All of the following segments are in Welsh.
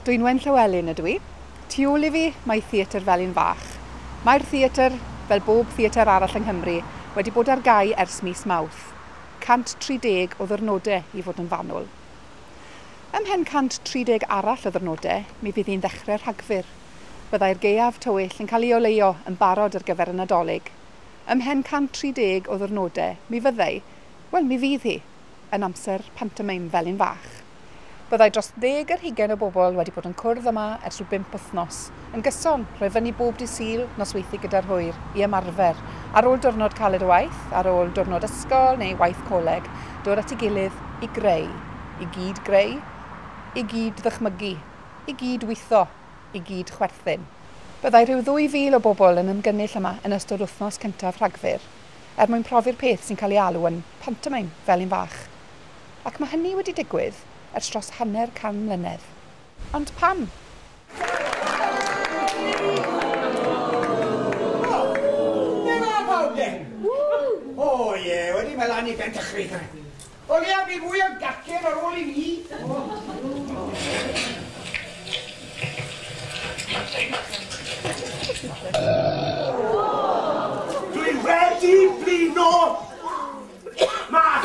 Dwynwen Llywelyn ydw i. Tu ôl i fi mae Theatr Felin Fach. Mae'r theatr, fel bob theatr arall yng Nghymru, wedi bod ar gau ers mis Mawrth. 130 o ddwrnodau i fod yn fanwl. Ymhen 130 arall o ddwrnodau, mi fydd hi'n ddechrau Rhagfyr. Byddai'r gaeaf tywyll yn cael ei oleuo yn barod ar gyfer y Nadolig. Ymhen 130 o ddwrnodau, mi fyddai, wel mi fydd hi, yn amser pantomeim Felin Fach. Byddai dros 10 ar 20 o bobl wedi bod yn cwrdd yma ers rhyw 5 wythnos, yn gyson, rhoi fyny bob dydd Sul, nosweithiau gyda'r hwyr, i ymarfer. Ar ôl diwrnod caled o waith, ar ôl diwrnod ysgol neu waith coleg, dod at ei gilydd i greu, i gyd greu, i gyd ddychmygu, i gyd weithio, i gyd chwerthin. Byddai rhyw 2,000 o bobl yn ymgynnull yma yn ystod wythnos cyntaf Rhagfyr, er mwyn profi'r peth sy'n cael ei alw yn pantomeim Felin Fach. Ac mae hynny wedi digwydd ers dros 500 mlynedd. Ond pam? Dyma pawb den! O ie, wedi mae lan i ben dechrau. O leia fi mwy o gacen ar ôl i fi. Dwi wedi blino mas!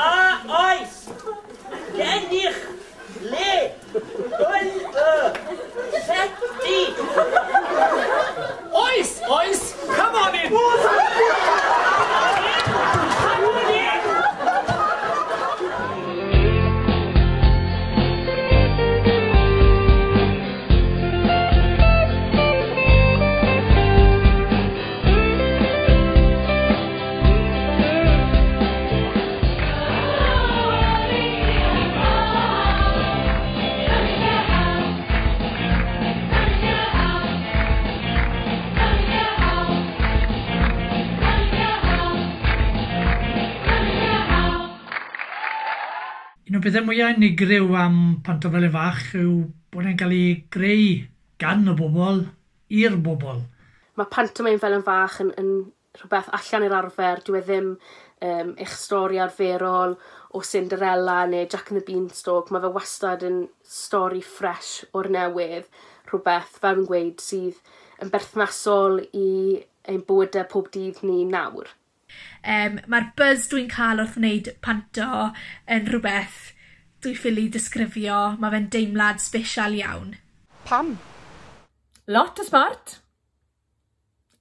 A oes gennych le yn y llety? Oes, oes, come on in! Come on in! Un o'r pethau mwyaf unigryw am Panto Felin Fach yw bod e'n cael ei greu gan y bobl i'r bobl. Mae pantomeim Felin Fach yn rhywbeth allan i'r arfer. Dyw e ddim eich stori arferol o Cinderella neu Jack and the Beanstalk. Mae fe wastad yn stori ffres o'r newydd. Rhywbeth, fel fi'n gweud, sydd yn berthnasol i ein bywydau pob dydd ni nawr. Mae'r buzz dwi'n cael wrth wneud panto yn rhywbeth dwi ffili disgrifio. Mae fe'n deimlad special iawn. Pam? Lot o smart.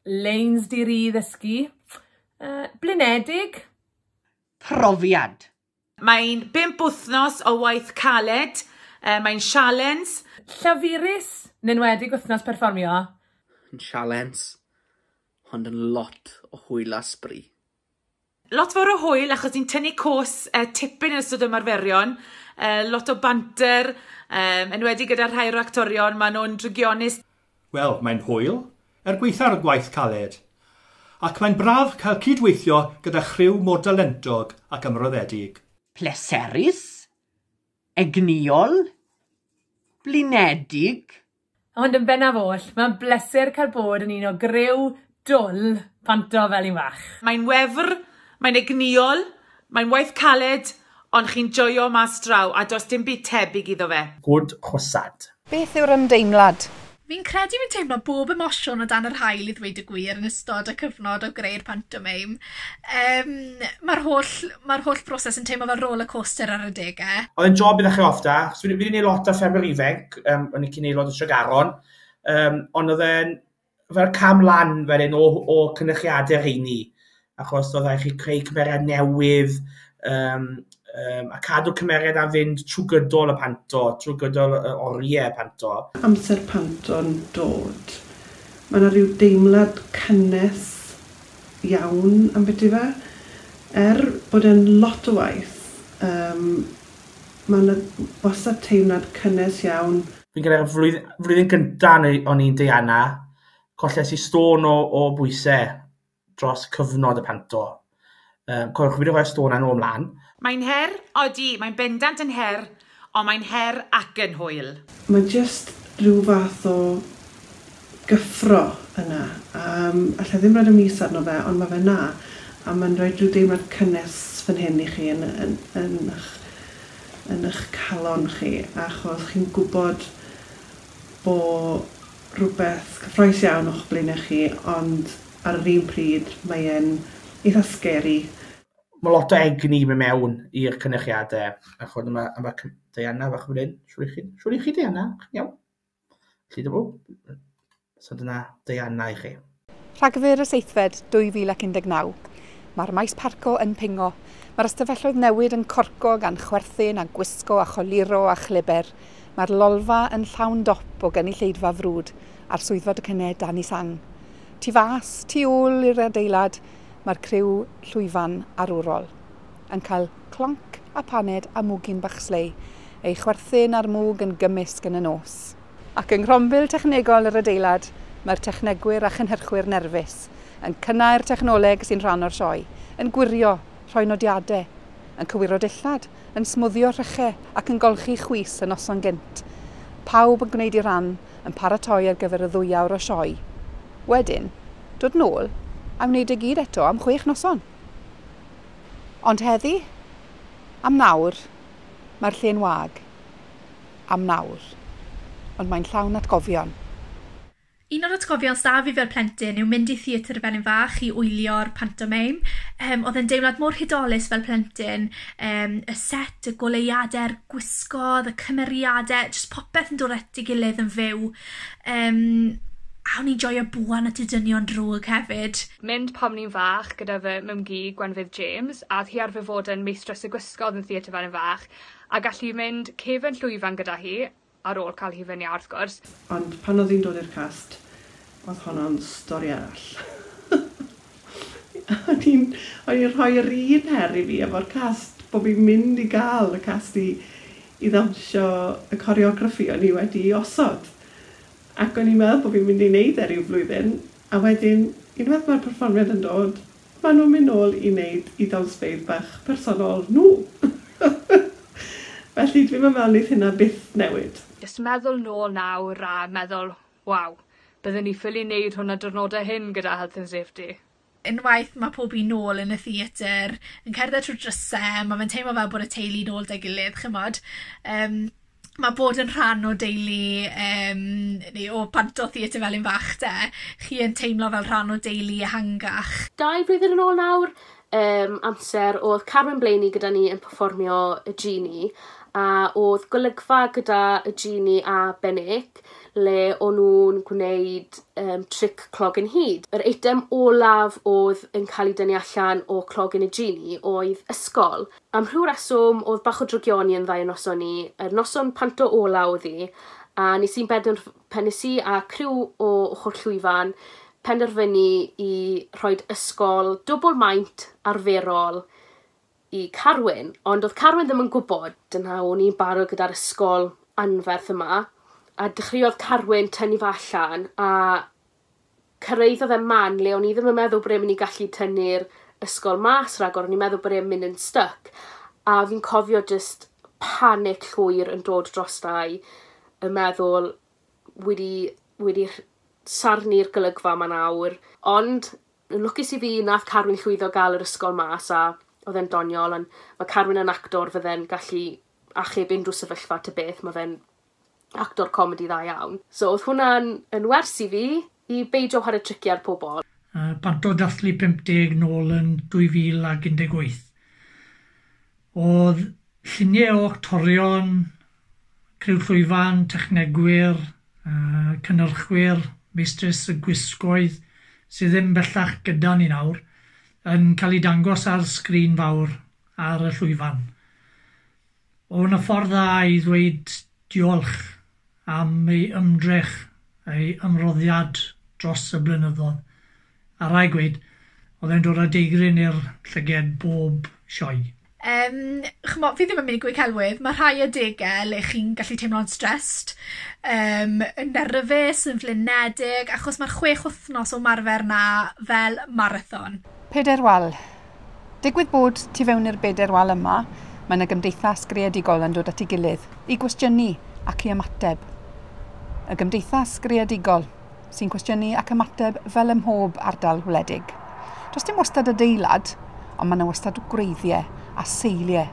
Leins di ri ddysgu. Blinedig. Profiad. Mae'n 5 wythnos o waith caled. Mae'n sialens. Llafurus, yn enwedig wythnos perfformio. Yn sialens, ond yn lot o hwyl a sbri. Lot fawr o hwyl achos ni'n tynnu cos tipyn yn ystod ymarferion. Lot o banter, enwedig gyda rhai o'r actorion, maen nhw'n drygionus. Wel, mae'n hwyl, er gweitha'r gwaith caled. Ac mae'n braf cael cydweithio gyda chriw mor dalentog ac ymroddedig. Pleserus, egnïol, blinedig. Ond yn bennaf oll, mae'n bleser cael bod yn un o griw dwl Panto Felin Fach. Mae'n wefr, mae'n egnïol, mae'n waith caled, ond chi'n joio mas draw a does dim byd tebyg iddo fe. Good chwsad. Beth yw'r ymdeimlad? Fi'n credu fi'n teimlo bob emosiwn o dan yr haul i ddweud y gwir yn ystod y cyfnod o greu'r pantomeim. Mae'r holl broses yn teimlo fel roller coaster ar adegau. Oedd e'n job i ddechrau off da. So, fi wedi gwneud lot o ffermwyr ifanc, o'n i cyn neud lot o Tregaron, ond oedd e'n fel cam lan wedyn o cynyrchiadau rheini, achos oedd rhaid chi creu cymeriad newydd, a cadw cymeriad am fynd trwy gydol y panto, trwy gydol y oriau panto. Amser panto'n dod, mae yna rhyw deimlad cynnes iawn am beth i fe. Er bod e'n lot o waith, mae yna wastad teimlad cynnes iawn. Fi'n credu'r flwyddyn gyntaf o'n i'n Diana, colles i stôn o bwysau dros cyfnod y panto. Cofiwch, fi wedi rhoi stôn yna nôl ymlaen. Mae'n her, odi, mae'n bendant yn her, ond mae'n her ac yn hwyl. Mae jyst rhyw fath o gyffro yna. Alla i ddim rhoid y mis arno fe, ond mae fe na. A mae'n rhoi rhyw deimlad cynnes fan hyn i chi yn eich calon chi, achos chi'n gwybod bod rhywbeth cyffrous iawn o'ch blaenau chi, ond ar yr un pryd mae e'n eitha scary. Mae lot o egni mynd mewn i'r cynyrchiadau. Achos yma Diana fach fan hyn. Siwr i chi, siwr i chi Diana? Iawn. Felly dyma. So dyna Diana i chi. Rhagfyr y 7fed 2019. Mae'r maes parco yn pingo. Mae'r ystafelloedd newid yn corco gan chwerthin a gwisgo a choluro a chliber. Mae'r lolfa yn llawn dop o gynulleidfa frwd a'r swyddfa docynnau dan ei sang. Tu fas, tu ôl i'r adeilad, mae'r criw llwyfan arwrol yn cael clonc a paned a mwgyn bach slei, ei chwerthin a'r mwg yn gymysg yn y nos. Ac yng nghrombil technegol yr adeilad, mae'r technegwyr a chynhyrchwyr nerfus yn cynnau'r technoleg sy'n rhan o'r sioe, yn gwirio, rhoi nodiadau, yn cywiro dillad, yn smwddio rhychau ac yn golchi chwys y noson gynt. Pawb yn gwneud ei ran yn paratoi ar gyfer y 2 awr o sioe. Wedyn, dod nôl a wneud e gyd eto am 6 noson. Ond heddi, am nawr, mae'r lle'n wag. Am nawr. Ond mae'n llawn atgofion. Un o'r atgofion s'da fi fel plentyn yw mynd i Theatr Felin Fach i wylio'r pantomime. Oedd e'n deimlad mor hudolus fel plentyn. Y set, y goleuadau'r gwisgoedd, y cymeriadau, jyst popeth yn dod at ei gilydd yn fyw. A o'n i'n joio buan at y dynion drwg hefyd. Mynd pan o'n i'n fach gyda fy mym-gu Gwenfydd James, a oedd hi arfer fod yn meistres y gwisgoedd yn Theatr Felin Fach, a gallu mynd cefen llwyfan gyda hi, ar ôl cael hi fyny wrth gwrs. Ond pan oedd hi'n dod i'r cast, oedd honno'n stori arall. O'n i'n rhoi'r un her i fi efo'r cast, bod fi'n mynd i gael y cast i ddawnsio y coreograffi o'n i wedi osod. Ac o'n i'n meddwl bod fi'n mynd i wneud e ryw flwyddyn, a wedyn, unwaith mae'r perfformiad yn dod, maen nhw'n mynd nôl i wneud i ddawnsfeydd bach personol nhw. Felly dwi'n meddwl wneith hynna byth newid. Jyst meddwl nôl nawr a meddwl, waw, byddwn ni ffili wneud hwnna diwrnodau hyn gyda Health and Safety. Unwaith mae pob un nôl yn y theatr, yn cerdded trwy drysau, mae fe'n teimlo fel bod y teulu nôl 'da'i gilydd, chimod. Mae bod yn rhan o deulu, neu o panto Theatr Felin Fach te, chi yn teimlo fel rhan o deulu ehangach. 2 blwyddyn yn ôl nawr, amser oedd Carwyn Blaney gyda ni yn perfformio y Genie, a oedd golygfa gyda y Genie a Benik, le o'n nhw'n gwneud tric clogyn hud. Yr eitem olaf oedd yn cael ei dynnu allan o clogyn y Genie oedd ysgol. Am rhyw reswm oedd bach o drygioni yn ddau noson ni, yr noson panto ola oedd hi, a nes i'n nes i a criw o ochr llwyfan penderfynu i rhoi ysgol dwbl maint arferol i Carwyn, ond oedd Carwyn ddim yn gwybod. Dyna o'n i'n barod gyda'r ysgol anferth yma, a dechreuodd Carwyn tynnu fe allan, a cyrraeddodd e man le o'n i ddim yn meddwl bod e'n mynd i gallu tynnu'r ysgol mas rhagor, o'n i'n meddwl bod e'n mynd yn stuck. A fi'n cofio just panic llwyr yn dod drostai, yn meddwl wedi sarnu'r golygfa yma nawr. Ond yn lwcus i fi, nath Carwyn llwyddo gael yr ysgol mas, a oedd e'n doniol, ond mae Carwyn yn actor fydde'n gallu achub unrhyw sefyllfa ta beth, mae fe'n actor comedi dda iawn. So oedd hwnna'n yn wers i fi i beidio chwarae trici ar pobl. Panto dathlu 50 nôl yn 2018. Oedd lluniau o actorion, criw llwyfan, technegwyr, cynhyrchwyr, meistres y gwisgoedd sydd ddim bellach gyda ni nawr, yn cael ei dangos ar sgrin fawr ar y llwyfan. Oedd yna ffordd dda i ddweud diolch am ei ymdrech, ei ymroddiad dros y blynyddoedd. A rai gweud, oedd e'n dod â deigryn i'r llyged bob sioe. Ch'mo, fi ddim yn mynd i gweud celwydd, mae rhai adegau le chi'n gallu teimlo'n stressed, yn nerfus, yn flinedig, achos mae'r 6 wythnos o marfer na fel marathon. Pedair wal. Digwydd bod tu fewn i'r bedair wal yma, mae yna gymdeithas greadigol yn dod at ei gilydd i gwestiynu ac i ymateb. Y gymdeithas greadigol sy'n cwestiynu ac ymateb fel ym mhob ardal wledig. Does dim wastad adeilad, ond mae yna wastad gwreiddiau a seiliau.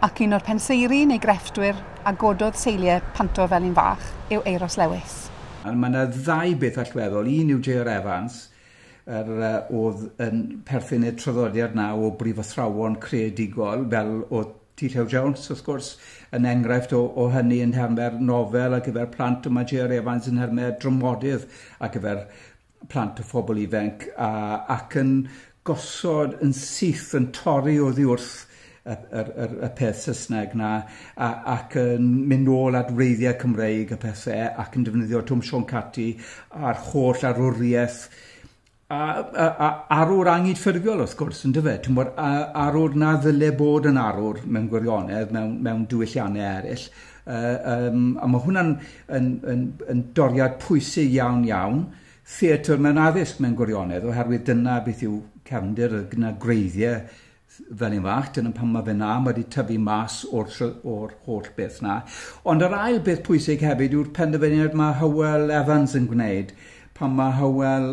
Ac un o'r penseiri neu grefftwyr a gododd seiliau Panto Felin Fach yw Euros Lewis. Mae yna ddau beth allweddol. Un yw J.R. Evans, oedd yn perthyn i'r traddodiad na o brifathrawon creadigol, fel oedd T. Llew Jones, wrth gwrs, yn enghraifft o hynny yn nhermau'r nofel ar gyfer plant, a mae J.R. Evans yn nhermau dramodydd ar gyfer plant a phobl ifanc, ac yn gosod yn syth, yn torri oddi wrth y peth Saesneg na, ac yn mynd nôl at wreiddiau Cymreig y pethau, ac yn defnyddio Twm Siôn Cati a'r holl arwriaeth, a arwr angydffurfiol wrth gwrs, yn dyfe? Ti'n gwbod, arwr na ddyle bod yn arwr mewn gwirionedd, mewn diwylliannau eraill. A mae hwnna'n yn doriad pwysig iawn iawn. Theatr mewn addysg mewn gwirionedd, oherwydd dyna beth yw cefndir, gyda gwreiddiau Felin Fach, dyna pan mae fe na, mae wedi tyfu mas o'r holl beth na. Ond yr ail beth pwysig hefyd yw'r penderfyniad mae Hywel Evans yn gwneud. Pan mae Hywel,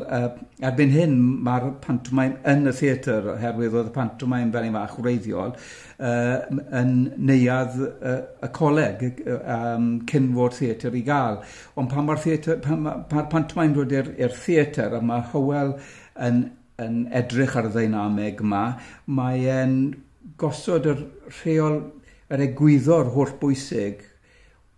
erbyn hyn, mae'r pantomaim yn y theatr, oherwydd oedd y pantomaim Felin Fach wreiddiol, yn neuadd y coleg cyn fod theatr i gael. Ond pan mae'r pantomaim dod i'r theatr, a mae Hywel yn edrych ar y ddeinameg yma, mae e'n gosod yr rheol, yr egwyddor holl bwysig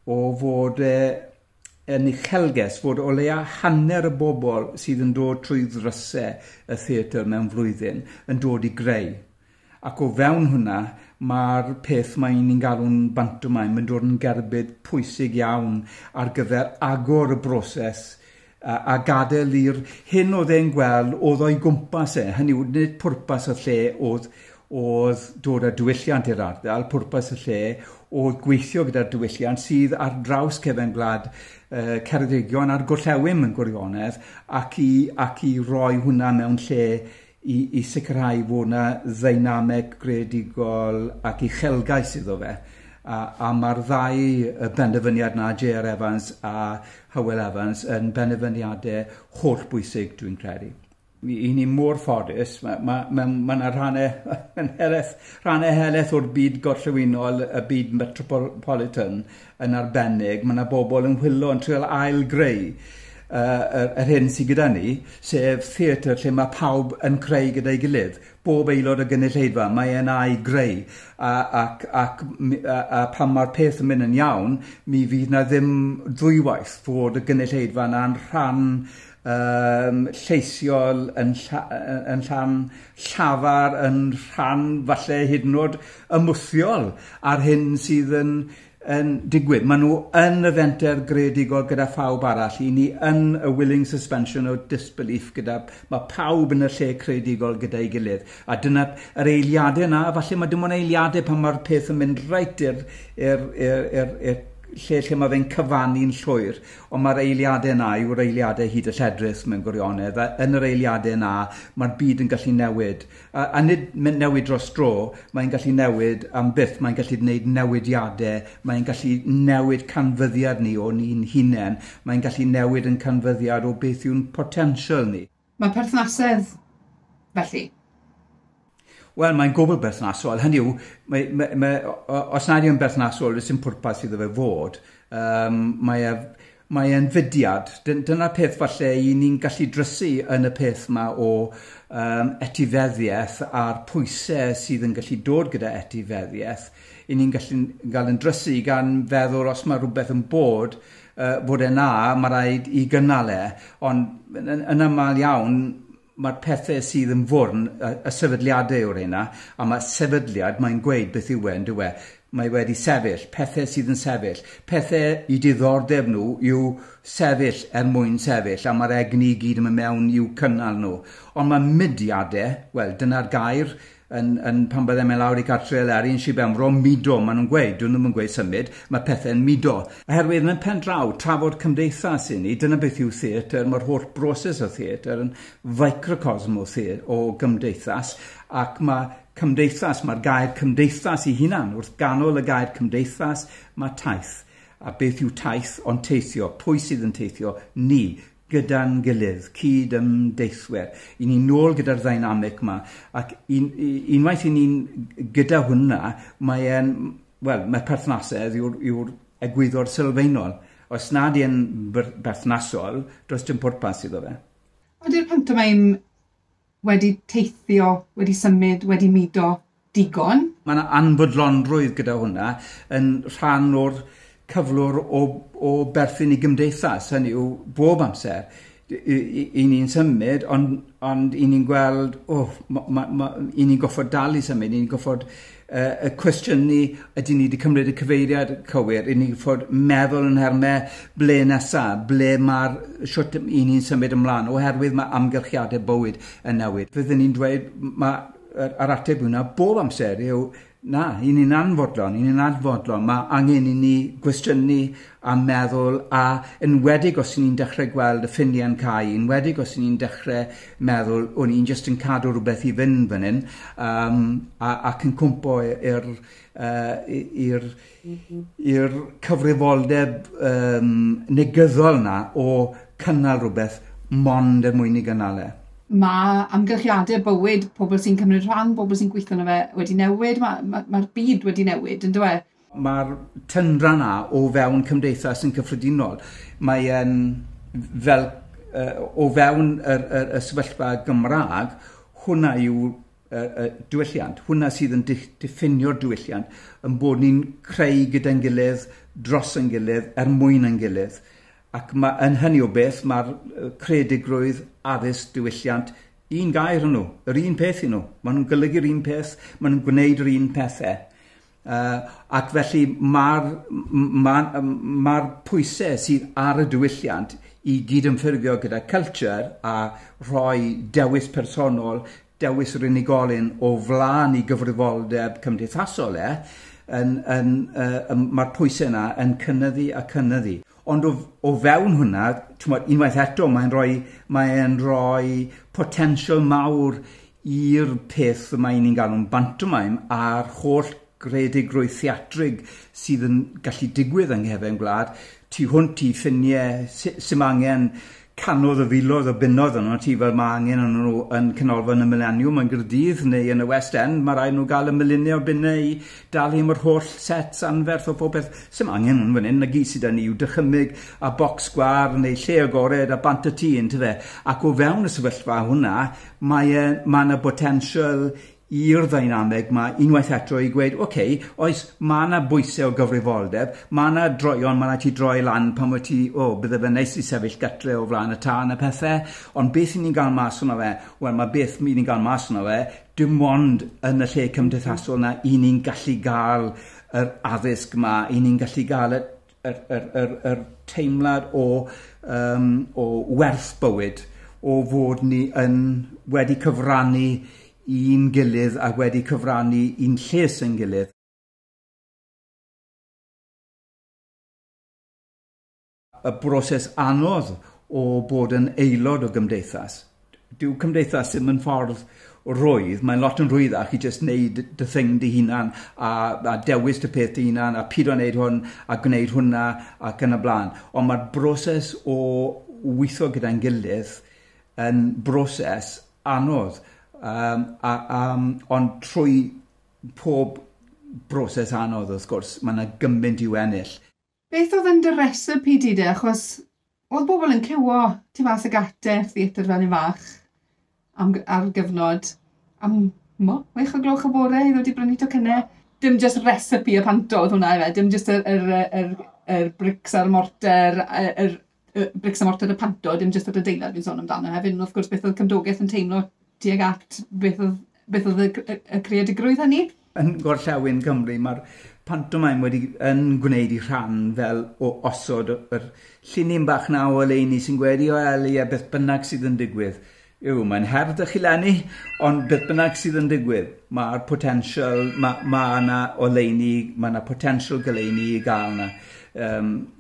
o fod yn uchelgais, fod o leia hanner y bobl sydd yn dod trwy ddrysau y theatr mewn flwyddyn yn dod i greu. Ac o fewn hwnna, mae'r peth mae ni'n galw'n bantomaim yn dod yn gerbyd pwysig iawn ar gyfer agor y broses a gadael i'r hyn oedd e'n gweld oedd o'i gwmpas e. Hynny yw, nid pwrpas y lle oedd dod â diwylliant i'r ardal, pwrpas y lle oedd gweithio gyda'r diwylliant sydd ar draws cefen gwlad Ceredigion a'r gorllewin mewn gwirionedd, ac i roi hwnna mewn lle i sicrhau fod yna ddeinameg greadigol ac uchelgais iddo fe. A mae'r ddau benderfyniad na, J.R. Evans a Hywel Evans, yn benderfyniadau holl bwysig, dwi'n credu. I ni mor ffodus, mae yna rhannau helaeth o'r byd gorllewinol, y byd metropolitan yn arbennig. Mae yna bobl yn whilo yn trial ail-greu yr hyn sydd gyda ni, sef theatr lle mae pawb yn creu gyda'i gilydd. Bob aelod o gynulleidfa, mae e'n ail-greu. A pan mae'r peth yn mynd yn iawn, mi fydd na ddim ddwywaith fod y gynulleidfa na'n rhan lleisiol, yn rhan llafar, yn rhan falle hyd yn oed ymwthiol ar hyn sydd yn digwydd. Maen nhw yn y fenter greadigol gyda phawb arall. I ni yn y willing suspension o disbelief gyda, mae pawb yn y lle creadigol gyda'i gilydd. A dyna yr eiliadau yna, falle mae dim ond eiliadau pan mae'r peth yn mynd reit i'r lle mae fe'n cyfannu'n llwyr, ond mae'r eiliadau yna yw'r eiliadau hyd y lledrith mewn gwirionedd. A yn yr eiliadau yna, mae'r byd yn gallu newid. A nid newid dros dro, mae'n gallu newid am byth, mae'n gallu gwneud newidiadau, mae'n gallu newid canfyddiad ni o'n ni'n hunain, mae'n gallu newid yn canfyddiad o beth yw'n potensial ni. Mae perthnasedd, felly? Wel, mae'n gwbl berthnasol. Hynny yw, os nad yw'n berthnasol, does dim pwrpas iddo fe fod. Mae e'n fudiad. Dyna'r peth falle i ni'n gallu drysu yn y peth yma o etifeddiaeth a'r pwysau sydd yn gallu dod gyda etifeddiaeth. I ni'n gallu gael yn drysu gan feddwl os mae rhywbeth yn bod, fod e na, mae rhaid i gynnal e. Ond yn aml iawn, mae'r pethau sydd yn fwrn, y sefydliadau yw'r hynna, a mae sefydliad, mae'n gweud beth yw e, yn dyw e. Mae wedi sefyll, pethau sydd yn sefyll. Pethau i diddordeb nhw yw sefyll er mwyn sefyll, a mae'r egni i gyd yn mynd mewn i'w cynnal nhw. Ond mae mudiadau, wel, dyna'r gair, yn pan byddai'n mynd lawr i gartre Eleri yn Sir Benfro, mudo, maen nhw'n gweud, dyn nhw'n gweud symud, mae pethau'n mudo. Oherwydd yn y pen draw, trafod cymdeithas i ni, dyna beth yw theatr, mae'r holl broses o theatr yn microcosm o gymdeithas, ac mae cymdeithas, mae'r gair cymdeithas i hunan, wrth ganol y gair cymdeithas, mae taith. A beth yw taith ond teithio? Pwy sydd yn teithio? Ni, gyda'n gilydd, cyd-ymdeithwyr. I ni nôl gyda'r ddynamic yma, ac unwaith i ni'n gyda hwnna, mae'n, wel, mae perthnasedd yw'r egwyddor sylfaenol. Os nad yw'n berthnasol, does dim pwrpas iddo fe. Ydy'r pantomeim wedi teithio, wedi symud, wedi mudo digon? Mae yna anfodlonrwydd gyda hwnna yn rhan o'r cyflwr o berthyn i gymdeithas, hynny yw bob amser. I ni'n symud, ond i ni'n gweld, i ni'n goffod dal i symud, i ni'n goffod y cwestiynu, ydyn ni wedi cymryd y cyfeiriad cywir, i ni'n goffod meddwl yn nhermau ble nesa, ble mae'r siwt i ni'n symud ymlaen, oherwydd mae amgylchiadau bywyd yn newid. Fyddwn ni'n dweud, mae'r ateb hwnna bob amser yw, na, i ni'n anfodlon. Mae angen i ni gwestiynu a meddwl, a enwedig os ni'n dechrau gweld y ffiniau'n cau, enwedig os ni'n dechrau meddwl, o'n i'n jyst yn cadw rhywbeth i fynd fan hyn, ac yn cwmpo i'r cyfrifoldeb negyddol na o cynnal rhywbeth mond er mwyn i gynnal e. Mae amgylchiadau bywyd, pobl sy'n cymryd rhan, pobl sy'n gweithio yno fe wedi newid, mae'r byd wedi newid, yn dyw e? Mae'r tyndra na o fewn cymdeithas yn cyffredinol. Mae'n fel o fewn y sefyllfa Gymraeg, hwnna yw diwylliant, hwnna sydd yn diffinio'r diwylliant, yn bod ni'n creu gyda'n gilydd, dros yn gilydd, er mwyn yn gilydd. Ac yn hynny o beth, mae'r creadigrwydd, addysg, diwylliant, un gair yn nhw, yr un peth i nhw. Maen nhw'n golygu'r un peth, maen nhw'n gwneud yr un pethau. Ac felly mae'r pwysau sydd ar y diwylliant i gydymffurfio gyda culture a rhoi dewis personol, dewis yr unigolyn o flaen i gyfrifoldeb cymdeithasol mae'r pwysau yna yn cynyddu a cynyddu. Ond o fewn hwnna, unwaith eto, mae'n rhoi potensial mawr i'r peth y mae ni'n galw'n pantomime a'r holl greadigrwydd theatrig sydd yn gallu digwydd yng nghefn gwlad, tu hwnt i ffiniau sy'n angen cannoedd o filoedd o bunnoedd yno ti, fel mae angen yn nhw yn Canolfan y Millennium yn Gaerdydd neu yn y West End, mae rhaid nhw gael y miliynau o bunnau i dalu am yr holl sets anferth o pob peth. Sy'n angen yn fan hyn, na gyd sydd â ni yw dychymyg a bocs sgwâr neu lle agored a bant y tŷ, yntyfe. Ac o fewn y sefyllfa hwnna, mae yna potensial i'r ddynameg mae unwaith eto i gweud, oce, oes, mae yna bwysau o gyfrifoldeb, mae yna droion, mae yna ti droi lan pan wyt ti, bydde fe neis i sefyll gytre o flaen y tân a pethau, ond beth ni'n gael mas o'na fe? Wel, mae beth ni'n gael mas o'na fe, dim ond yn y lle cymdeithasol na, i ni'n gallu gael yr addysg ma, i ni'n gallu gael yr teimlad o werth bywyd, o fod ni yn wedi cyfrannu i'n gilydd ac wedi cyfrannu i'n lles yn gilydd. Y broses anodd o bod yn aelod o gymdeithas. Dyw cymdeithas ddim yn ffordd rwydd, mae'n lot yn rhwyddach i jyst wneud dy thing dy hunan a dewis dy peth dy hunan a pido wneud hwn a gwneud hwnna ac yn y blaen. Ond mae'r broses o weithio gyda'n gilydd yn broses anodd. Ond trwy pob broses anodd, wrth gwrs, mae yna gymaint i'w ennill. Beth oedd yn dy recipe di de? Achos oedd bobl yn cywo tu fas y gate theatr Felin Fach ar gyfnod am 6 o gloch y bore i ddod i brynu tocynnau. Dim jyst recipe y panto oedd hwnna efe, dim jyst yr brics a'r morter, yr brics a morter y panto, dim jyst yr adeilad fi'n sôn amdano hefyd. Wrth gwrs, beth oedd cymdogaeth yn teimlo tuag at beth oedd y creadigrwydd hynny? Yn gorllewin Cymru, mae'r pantomime wedi yn gwneud i rhan fel o osod yr llinyn bach na o oleuni sy'n gweud, o Eli, a beth bynnag sydd yn digwydd. Yw, mae'n her dych chi leni, ond beth bynnag sydd yn digwydd, mae'r potensial, mae ma yna oleuni, mae yna potensial goleuni i gael yna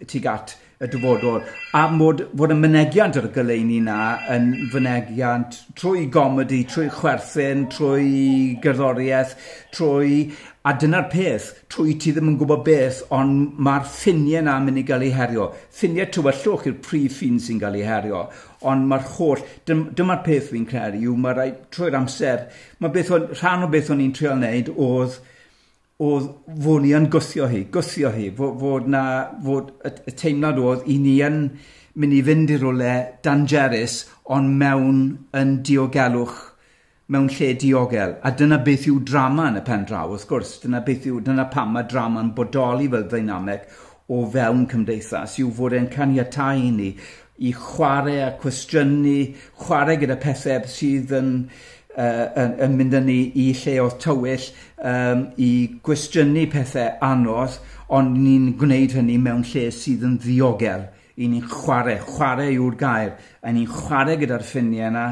tuag at y dyfodol. A mod, fod y mynegiant o'r goleuni na yn fynegiant trwy gomedi, trwy chwerthin, trwy gerddoriaeth, trwy... A dyna'r peth, trwy ti ddim yn gwybod beth, ond mae'r ffiniau na'n mynd i gael eu herio. Ffiniau tywyllwch yw'r prif ffin sy'n cael ei herio, ond mae'r holl... Dyma'r peth fi'n credu yw, mae rai, trwy'r amser, mae beth o'n, rhan o beth o'n i'n treial wneud oedd fod ni yn gwthio hi, fod na, fod y teimlad oedd i ni yn mynd i fynd i rywle dangerous, ond mewn yn diogelwch, mewn lle diogel. A dyna beth yw drama yn y pen draw, wrth gwrs. Dyna pam mae drama'n bodoli fel ddeinameg o fewn cymdeithas, yw fod e'n caniatáu i ni i chwarae a cwestiynu, chwarae gyda pethau sydd yn mynd â ni i lleoedd tywyll, i gwestiynu pethau anodd, ond ni'n gwneud hynny mewn lle sydd yn ddiogel. I ni'n chwarae yw'r gair, a ni'n chwarae gyda'r ffiniau yna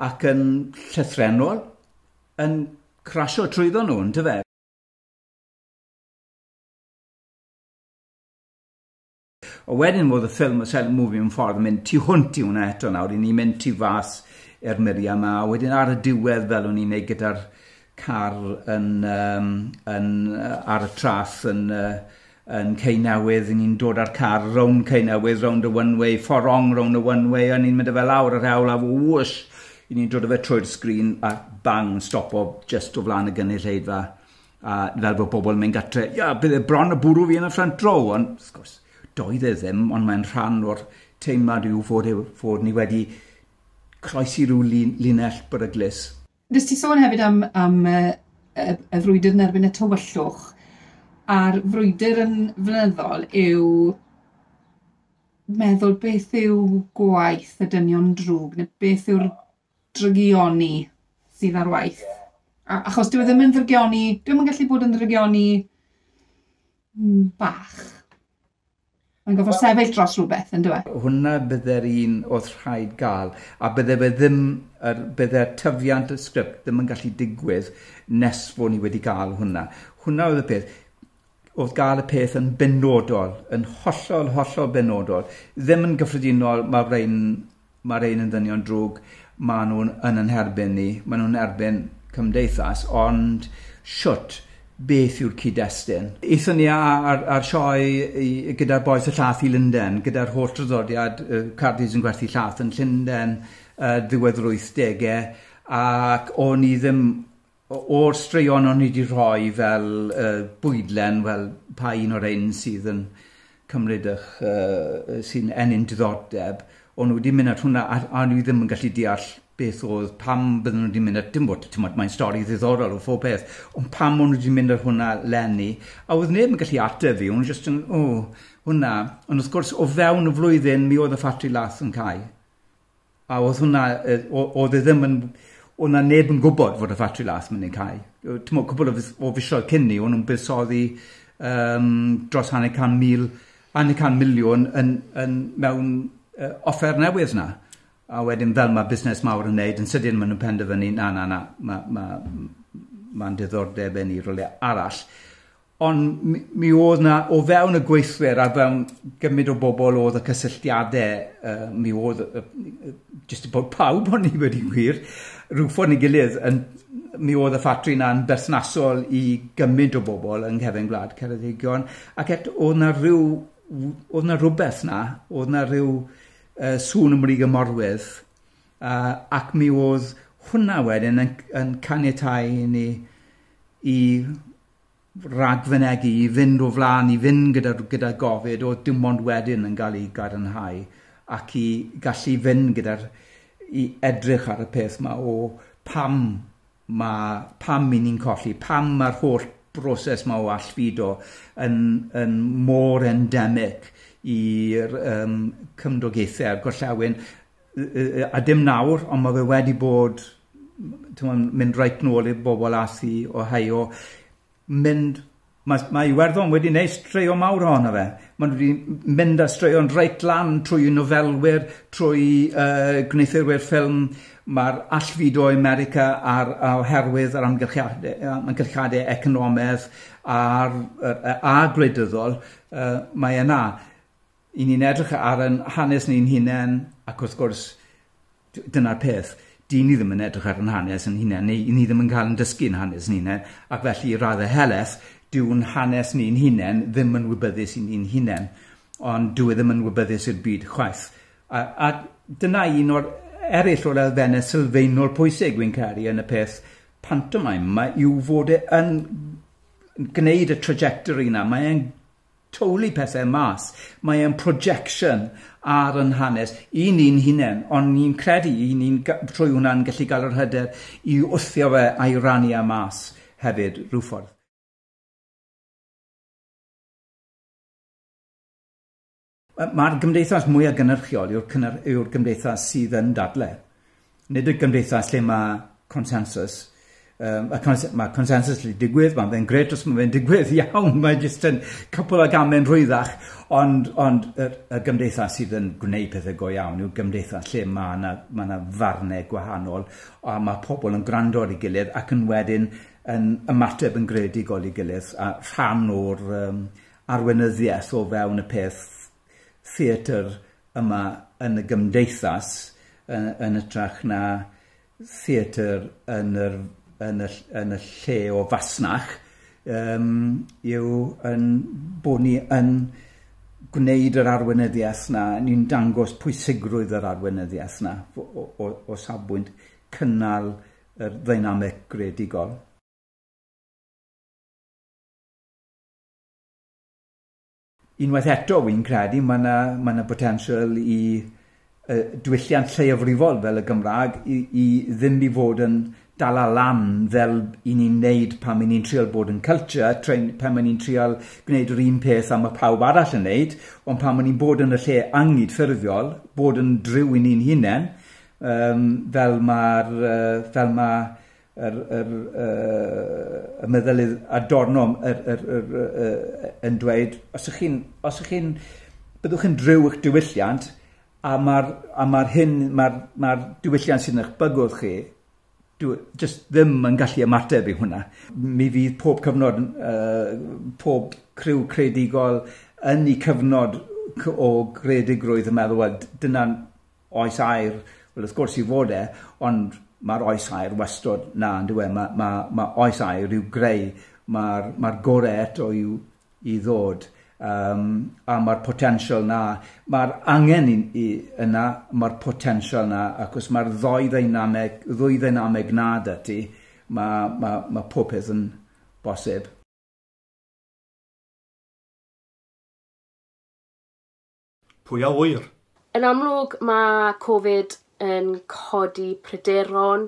ac yn llythrennol yn crasio trwyddo nhw, yndyfe? O wedyn fod y ffilm, y silent movie yn ffordd yn mynd tu hwnt i hwnna eto nawr, i ni'n mynd tu fas i'r muriau yma, a wedyn ar y diwedd fel o'n i'n neud gyda'r car ar y traeth yn Cei Newydd, ni'n dod â'r car rownd Cei Newydd, rownd y one-way, fforong rownd y one-way, a ni'n mynd â fe lawr yr hewl a whoosh, ni'n dod â fe trwy'r sgrin a bang, stopo just o flaen y gynulleidfa, a fel bod pobl yn mynd gatre, ia, bydde bron y bwrw fi yn y front row, ond wrth gwrs, doedd e ddim, ond mae'n rhan o'r teimlad yw fod ni wedi croesi rhyw linell beryglus. Nes ti sôn hefyd am y frwydr yn erbyn y tywyllwch, a'r frwydr yn flynyddol yw meddwl beth yw gwaith y dynion drwg, neu beth yw'r drygioni sydd ar waith. Achos dyw e ddim yn ddrygioni, dyw e ddim yn gallu bod yn ddrygioni bach. Mae'n gorfod sefyll dros rhywbeth, yn dyw e? Hwnna bydde'r un oedd rhaid gael, a bydde fe ddim, bydde'r tyfiant y sgript ddim yn gallu digwydd nes fod ni wedi gael hwnna. Hwnna oedd y peth. Oedd gael y peth yn benodol, yn hollol, hollol benodol. Ddim yn gyffredinol, mae rhain yn ddynion drwg, maen nhw'n yn herbyn ni, maen nhw'n erbyn cymdeithas, ond shwt, beth yw'r cyd-destun? Aethon ni ar sioe gyda'r bois y llath i Lundain, gyda'r holl traddodiad Cardiff yn gwerthu llath yn Llundain, ddiwedd yr 80au, ac o'n i ddim, o'r straeon o'n i wedi rhoi fel bwydlen, fel pa un o'r ein sydd yn cymryd eich, sy'n ennyn diddordeb, o'n nhw wedi mynd at hwnna, a o'n i ddim yn gallu deall beth oedd, pam bydden nhw wedi mynd at, dim bod, mae'n stori ddiddorol o phob peth, ond pam o'n nhw wedi mynd at hwnna leni, a oedd neb yn gallu ateb fi, o'n nhw jyst yn, o, hwnna, ond wrth gwrs, o fewn y flwyddyn, mi oedd y ffatri lath yn cau. A oedd hwnna, oedd e ddim yn, oedd na neb yn gwybod fod y ffatri lath mynd i'n cau. Ti'n cwbl o fisoedd cyn ni, o'n nhw'n buddsoddi dros 500 miliwn mewn offer newydd na. A wedyn fel mae busnes mawr yn neud, yn sydyn maen nhw'n penderfynu, na, mae'n diddordeb yn i rywle arall. Ond mi oedd na, o fewn y gweithwyr a fewn gymaint o bobl oedd y cysylltiadau, mi oedd, jyst i bod pawb o'n i wedi gwir, rhyw ffordd neu gilydd, mi oedd y ffatri na'n berthnasol i gymaint o bobl yng nghefn gwlad Ceredigion, ac eto oedd na rhywbeth na, oedd na rhyw sŵn ymwneud y morwydd, ac mi oedd hwnna wedyn yn caniatáu i ni i ragfynegi, i fynd o flaen, i fynd gyda gofid, oedd dim ond wedyn yn cael ei gadarnhau, ac i gallu fynd gyda'r, i edrych ar y peth yma o pam i ni'n colli, pam mae'r holl broses yma o allfudo yn mor endemig i'r cymdogaethau a'r gorllewin, a dim nawr, ond mae fe wedi bod, mynd reit nôl i'r bobl ath i Ohio, mynd Mae Iwerddon wedi gwneud straeon mawr ohono fe. Maen nhw wedi mynd â straeon reit lan trwy nofelwyr, trwy gwneuthurwyr ffilm. Mae'r allfudo o America oherwydd yr amgylchiadau economaidd a gwleidyddol, mae yna. I ni'n edrych ar yn hanes ni'n hunain, ac wrth gwrs, dyna'r peth. Dyn ni ddim yn edrych ar yn hanes yn hunain, neu ni ddim yn cael yn dysgu'n hanes yn hunain, ac felly i raddau helaeth, dyw'n hanes ni'n hunain ddim yn wybyddus i ni'n hunain, ond dyw e ddim yn wybyddus i'r byd chwaith. A dyna un o'r eraill o'r elfennau sylfaenol pwysig wy'n credu yn y peth pantomime yma, yw fod e yn gwneud y trajectory yna. Mae e'n towlu pethau mas. Mae e'n projection ar yn hanes i ni'n hunain, ond ni'n credu i ni'n trwy hwnna'n gallu gael yr hyder i wthio fe a'i rannu e mas hefyd rhyw ffordd. Mae'r gymdeithas mwyaf gynhyrchiol yw'r gymdeithas sydd yn dadle. Nid y gymdeithas lle mae consensus. Mae consensus lle digwydd, mae'n fe'n gret os mae fe'n digwydd iawn, mae jyst yn cwpl o gamau'n rhwyddach, ond y gymdeithas sydd yn gwneud pethau go iawn yw'r gymdeithas lle mae yna farnau gwahanol, a mae pobl yn gwrando ar ei gilydd ac yn wedyn yn ymateb yn greadigol i gilydd, a rhan o'r arweinyddiaeth o fewn y peth theatr yma yn y gymdeithas yn hytrach na theatr yn y lle o fasnach, yw yn bod ni yn gwneud yr arweinyddiaeth na, ni'n dangos pwysigrwydd yr arweinyddiaeth na o safbwynt cynnal yr ddeinameg greadigol. Unwaith eto, wy'n credu, mae yna potensial i diwylliant lleiafrifol fel y Gymraeg i ddim i fod yn dala lan fel i ni'n neud pan i ni'n trial bod yn culture, pan i ni'n trial gwneud yr un peth a mae pawb arall yn neud, ond pan ni'n bod yn y lle angydffurfiol, bod yn driw i ni'n hunain, fel mae'r y meddylydd Adorno yn dweud, os ych chi'n byddwch chi'n driw eich diwylliant, a mae'r diwylliant sydd yn eich bygwth chi, jyst ddim yn gallu ymateb i hwnna. Mi fydd pob cyfnod, pob criw creadigol yn ei cyfnod o greadigrwydd yn meddwl, wel, dyna'n oes aur, wel, wrth gwrs i fod e, ond mae'r oes aur wastod na, yn dyw e, mae oes aur i'w greu, mae'r gorau eto i ddod, a mae'r potensial na, mae'r angen yna, mae'r potensial na, ac os mae'r ddwy ddeinameg na 'da ti, mae pob peth yn bosib. Pwy a ŵyr? Yn amlwg mae Covid yn codi pryderon,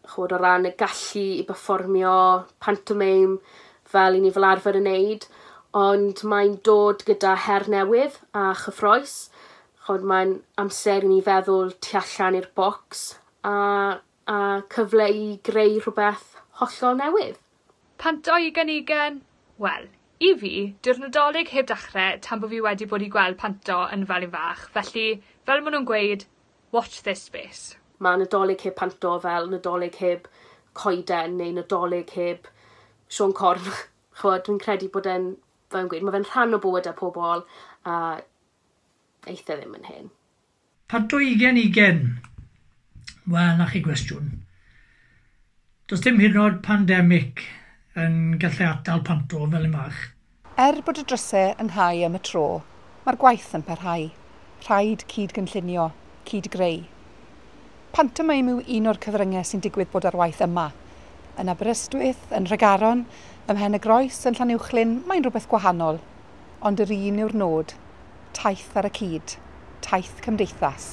ch'mod, o ran y gallu i berfformio pantomime fel i ni fel arfer yn neud, ond mae'n dod gyda her newydd a chyffrous. Ch'mod, mae'n amser i ni feddwl tu allan i'r bocs a cyfle i greu rhywbeth hollol newydd. Panto 2020? Wel, i fi, dyw'r Nadolig heb dechrau tan bo fi wedi bod i gweld panto yn Felin Fach, felly, fel maen nhw'n gweud, watch this space. Mae Nadolig heb panto fel Nadolig heb coeden neu Nadolig heb Siôn Corn. Ch'mod, dwi'n credu bod e'n, fel yn gweud, mae fe'n rhan o bywydau pobl a eitha ddim yn hyn. Panto 2020? Wel, na chi gwestiwn. Does dim hyd yn oed pandemig yn gallu atal panto fel un fach. Er bod y drysau ynghau am y tro, mae'r gwaith yn parhau. Rhaid cyd-gynllunio, cyd-greu. Pantomime yw un o'r cyfryngau sy'n digwydd bod ar waith yma. Yn Aberystwyth, yn Nhregaron, ym Mhen y Groes, yn Llanuwchllyn, mae'n rhywbeth gwahanol. Ond yr un yw'r nod, taith ar y cyd, taith cymdeithas.